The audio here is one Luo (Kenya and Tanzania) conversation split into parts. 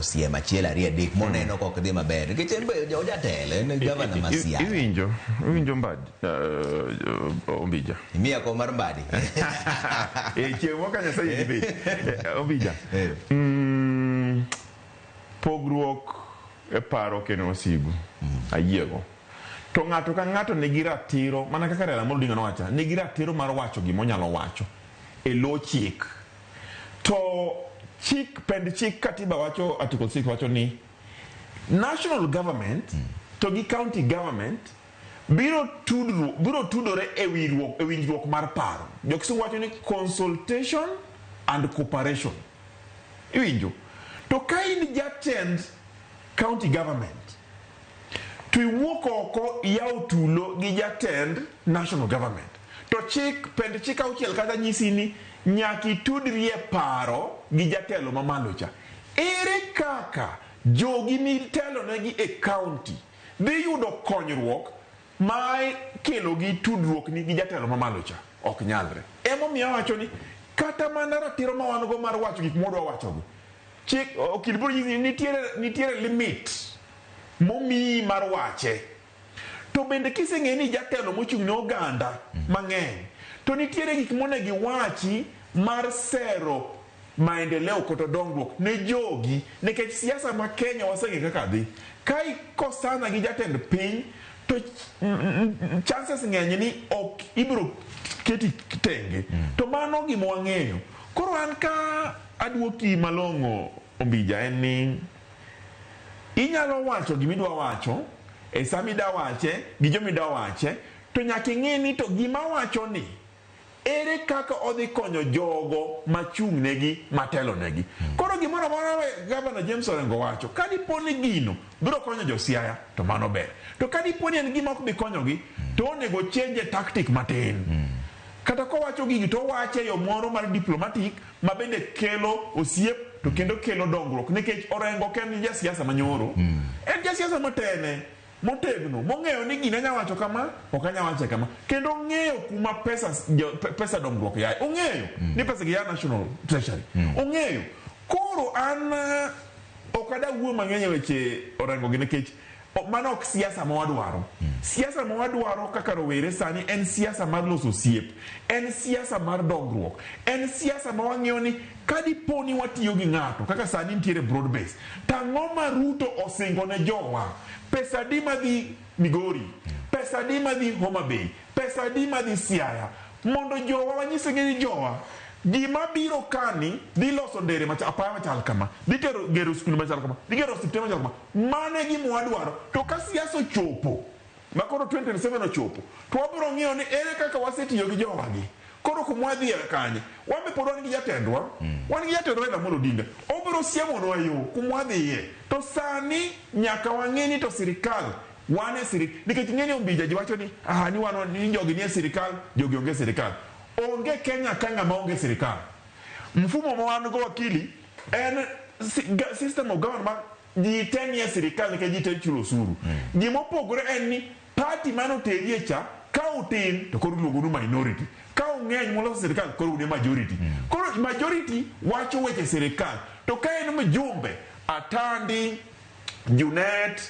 Osiem achiel ariyo adek moneno kok dhi maber. Nikech en be ojatelo, en gavana ma Siaya. Iwinjo Mbadi, Ombija. Imiya kom mar Mbadi. E chieng' moro ka Nyasaye dhi bet. Ombija. Pogruok e paro ok en wasigu. Ayiego. To ng'ato ka ng'ato nigi ratiro, mana kaka Raila Amolo Odinga nowacho, nigi ratiro mar wacho gima onyalo wacho e lo chik. To chik, pend chik katiba wacho, Article 6 wacho ni national government to gi county government biro tudru, biro tudore e winjruok, e winjruok mar paro. Jo kisungu wacho ni consultation and cooperation. Iwinjo? To ka in jatend county government to iwuok oko iyawo tulo gi jatend national government to chik pend chik auchiel kata nyisi ni nyaka itudri e paro gi jatelo mamalo cha. Ere kaka jogi mitelonegi e county dhi yudo konyruok ma kelo gi tudruok ni gi jatelo mamalo cha? Ok nyalre. Emomiyo awacho ni kata mana ratiro ma wan go mar wacho gik mwadwa wachogi, chik okil biro nyisi ni nitiere limit momiyi mar wache. To bende kiseng'eyo ni jatelo mochung' ne oganda mang'eny, to nitiere gik monego iwachi mar sero maendeleo kata dongruok ne jogi, nikech siasa ma Kenya waseng'eyo kaka dhi. Ka ikosana gi jatend piny to chances ng'eny ni ok ibiro keti tenge. To mano gima wang'eyo. Koro an ka aduoki malong'o Ombija en ni inyalo wacho gima idwa wacho e sama idwa wache gi joma idwa wache, to nyaka ing'i ni to gima wacho ni ere kaka odhi konyo jogo machung' negi matelo negi. Koro gimoro amora ma Gavana James Orengo wacho, ka dipo ni gino biro konyo jo Siaya to mano ber. To ka dipo ni en gima ok bi konyogi to onego change tactic matin. Kata kowacho gigi to owache e yo moro mar diplomatic ma bende kelo osiep to kendo kelo dongruok, nikech Orengo ok en jasiasa manyoro. En jasiasa motene, motegno, mong'eyo ni gini anya wacho kama, ok anya wache kama. Kendo ong'eyo kuma pesa, pesa dongruok yae. Ong'eyo ni pesa gi ya National Treasury. Ong'eyo. Koro an ok ada wuo mang'eny e weche Orengo gi nikech mano ok siasa ma wadwaro. Siasa ma wadwaro kaka rowere sani en siasa mar loso osiep, en siasa mar dongruok, en siasa ma wang'iyo ni ka dipo ni watiyo gi ng'ato kaka sani nitiere broad base, to ang'o ma Ruto osingo ne jowa? Pesa adi madhi Migori? Pesa adi madhi Homa Bay? Pesa adi madhi Siaya? Mondo jowa wanyisgi ni jowa, gima biro kani dhi loso ndere machal, apaya machal kama, dhi tero gero skul machal kama, dhi gero osiptende machal kama. Mano e gima wadwaro. To ka siasa ochopo, ma koro 2027 ochopo, to wabiro ng'iyo ni ere kaka wasetiyo gi jowagi. Koro kuma wadhiye kanye? Wan be pod wan gi jatendwa. Wan gi jatendwa Raila Amolo Odinga. Obiro siemonwa yo kuma wadhiye. To sani nyaka wang'e ni to sirikal wan e sirikal. Nikech ing'e ni Ombija ji wacho ni ah, ni wan ni jogi nie sirikal, jogi onge sirikal. Onge Kenya ka ng'ama onge sirikal. Mfumo ma wan go wakili en system of government ma ji te nie sirikal nikech ji te chulo osuru. Gima opogore en ni party mane oterie cha ka utin to koro iluongo nu minority. Ka ung'eny moloso sirikal koro un e majority. Koro majority wacho weche sirikal. To ka en mjumbe, Atandi, Junet,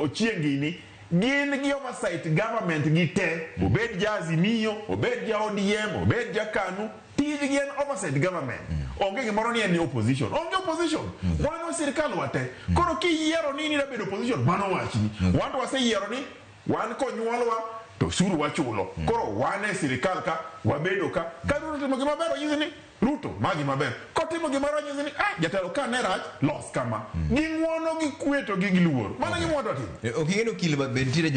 Ochieng gini, gin gi oversight government gi te. Obed ja Azimio, obed ja ODM, obed ja KANU, tijgi en oversight government. Onge gimoro ni en ni opposition. Onge opposition. Wan wa sirikal wate. Koro kiyiero ni nida bedo opposition, mano wachni. Wan to waseyiero ni wan konyuolwa to osuru wachulo. Koro wan e sirikal ka, wabedo ka. Ka Ruto otimo gima ber, wanyisi ni Ruto, ma gima ber. Kotimo gima rach, wanyisi ni ah, jatelo ka ne rach, los kama. Gi ng'uono, gi kwe to gi luor. Mano e gima wadwa timo. Ok ing'e ni okil be nitiere